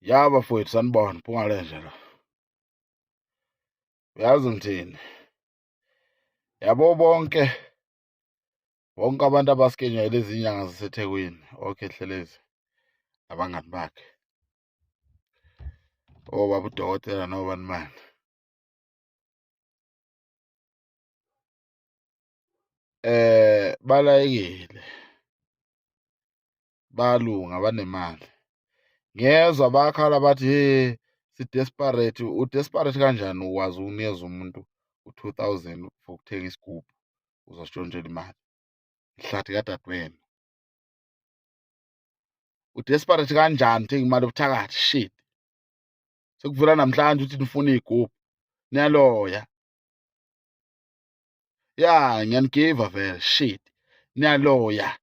Ya bafowethu sanibona phunga lenje la. Uyazi ngithini? Yabo bonke bonke abantu abaskenywa lezi nyanga zaseThekwini oKhehlelezi abangani bakhe. Obaba udokotela nobani mani. Balayekile. Balunga banemali. Ngiyezwa bayakhala bathi he si-desperate. U-desperate kanjani ukwazi ukunikeza umuntu u-2000 for ukuthenga isigubhu uzositshontshela imali? Ihlathi kadadewenu. U-desperate kanjani uthenga imali yobuthakathi? Shit. Sekuvela namhlanje ukuthi nifuna iy'gubhu. Niyaloya. Ya, ngiyanigiva vele shit. Niyaloya.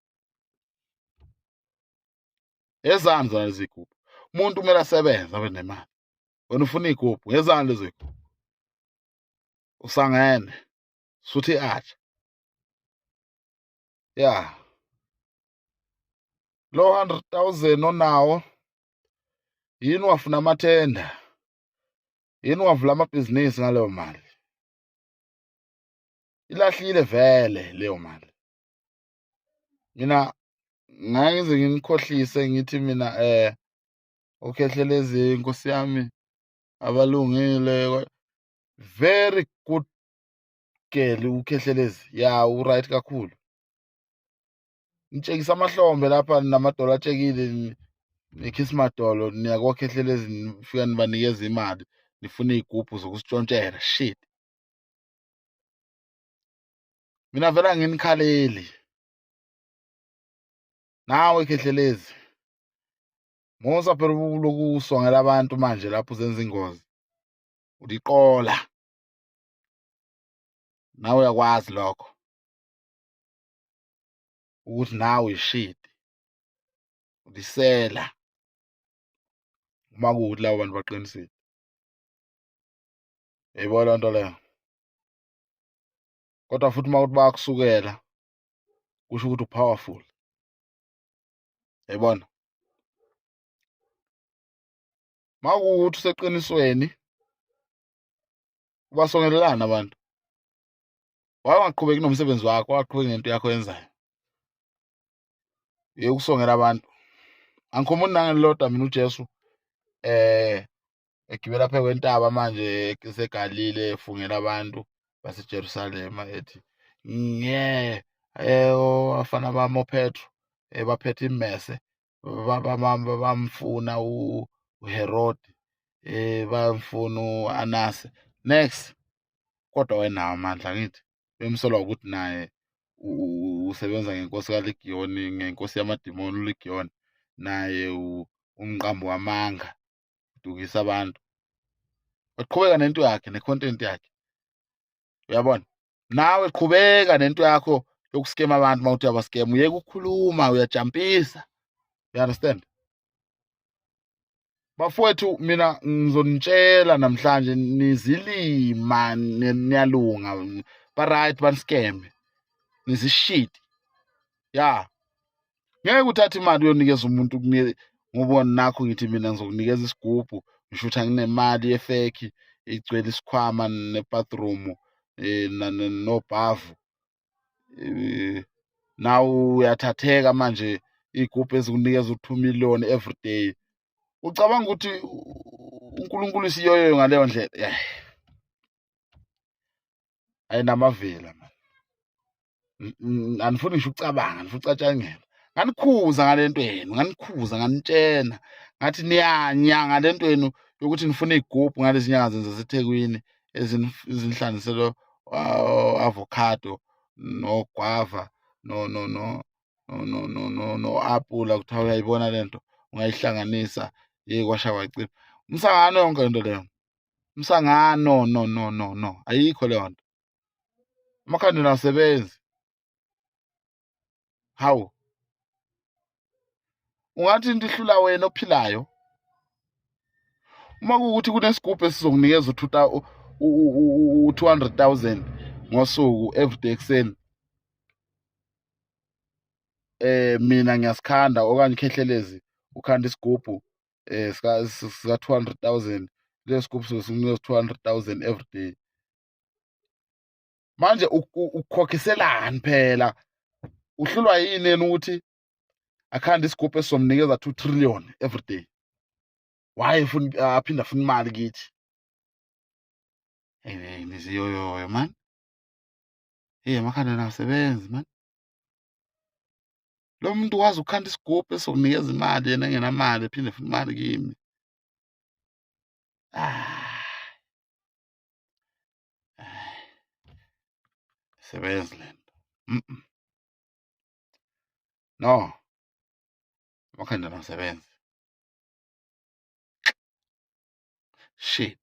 Ezani zona lezi gubhu. Umuntu kumele asebenze abe nemali. Wena ufuna igubhu, ngezani lezo gubhu? Usangene. Suthi atsha. Ya. Lo 100,000 onawo yini wafuna amathenda? Yini wavula amabhizinisi ngaleyo mali? Ilahlile vele leyo mali. Mina ngake ngize nginikhohlise ngithi mina oKhehlelezi inkosi yami abalungile very good girl uKhehlelezi ya u-right kakhulu. Nitshekisa amahlombe lapha namadolo atshekile nikhisa amadolo niya koKhehlelezi nifika nibanikeza imali nifuna iy'gubhu zokusitshontshela shit. Mina vele anginikhaleli. Nawe Khehlelezi musa phela uloku usongela abantu manje lapho uzenza ingozi. Uliqola. Nawe uyakwazi lokho. Ukuthi nawe uyishidi. Ulisela. Uma kuwukuthi labo bantu baqinisile. Uyayibona leyo nto leyo? Kodwa futhi uma kuthi bayakusukela kusho ukuthi u-powerful. Uyayibona? Uma kuwukuthi useqinisweni ubasongelelana abantu. Why ungaqhubeki nomsebenzi wakho, waqhubeki nento yakho oyenzayo? Yeke ukusongela abantu. Angikhumuli nangelilodwa mina uJesu egibela phezu kwentaba manje eseGalile efungela abantu baseJerusalema ethi nge abafana bami oPetro baphethe immese bamfuna uHerode bamfuna uAnase next kodwa wayenawo amandla angithi bemsola ukuthi naye usebenza ngenkosi kaLegiyoni ngenkosi yamadimoni uLegiyoni naye umqambi wamanga udukisa abantu waqhubeka nento yakhe ne-content yakhe uyabona nawe qhubeka nento yakho yokuskema abantu uma uthi uyabaskema uyeke ukukhuluma uyajampisa you understand bafowethu mina ngizonitshela namhlanje nizilima niyalunga ba-right baniskeme nizishiti ya ngeke uthathe imali uyonikeza umuntu ngoba nakho ngithi mina ngizokunikeza isigubhu ngisho ukuthi anginemali yefekhi igcwele isikhwama nebathroom nobhavu nawe uyathatheka manje iy'gubhu ezikunikeza u-2 million every day ucabanga ukuthi uNkulunkulu isiyoyo ngaleyo ndlela ayinamavila man anifuni ngisho ukucabanga nifuna ucatshangelwa nganikhuza ngale nto yenu nganikhuza nganitshena ngathi niyanya ngale nto yenu yokuthi nifuna iy'gubhu ngalezi nyanga zenu zasethekwini ezinhlanganiselwe avocado nogwava no no no no no no no apula kuthiwa uyayibona le nto ungayihlanganisa ye kwasha kwacipha umsangano yonke lento leyo umsangano no no no no ayikho leyo nto amakhandlela asebenzi hawu ungathi into ihlula wena ophilayo uma kuwukuthi kunesigubhu esizokunikeza u-200,000 ngosuku everyday ekuseni mina ngiyasikhanda okanye ikhehlelezi ukhanda isigubhu Sika 200,000, leso sigubhu sokunikeza 200,000 every day. Manje ukhokhiselani phela? Uhlulwa yini yena ukuthi akhande isigubhu esizomnikeza 2 trillion every day? Why efuna aphinde afuna imali kithi? Hey, niziyoyoyo man. Hey, amakhanda nawasebenzi man. Lo muntu wazi ukhanda isigubhu esokunikeza imali, yena engenamali, ephinde efuna imali kimi. Ah. Sebenzi lento. No. Amakhanda nawasebenzi. Shit.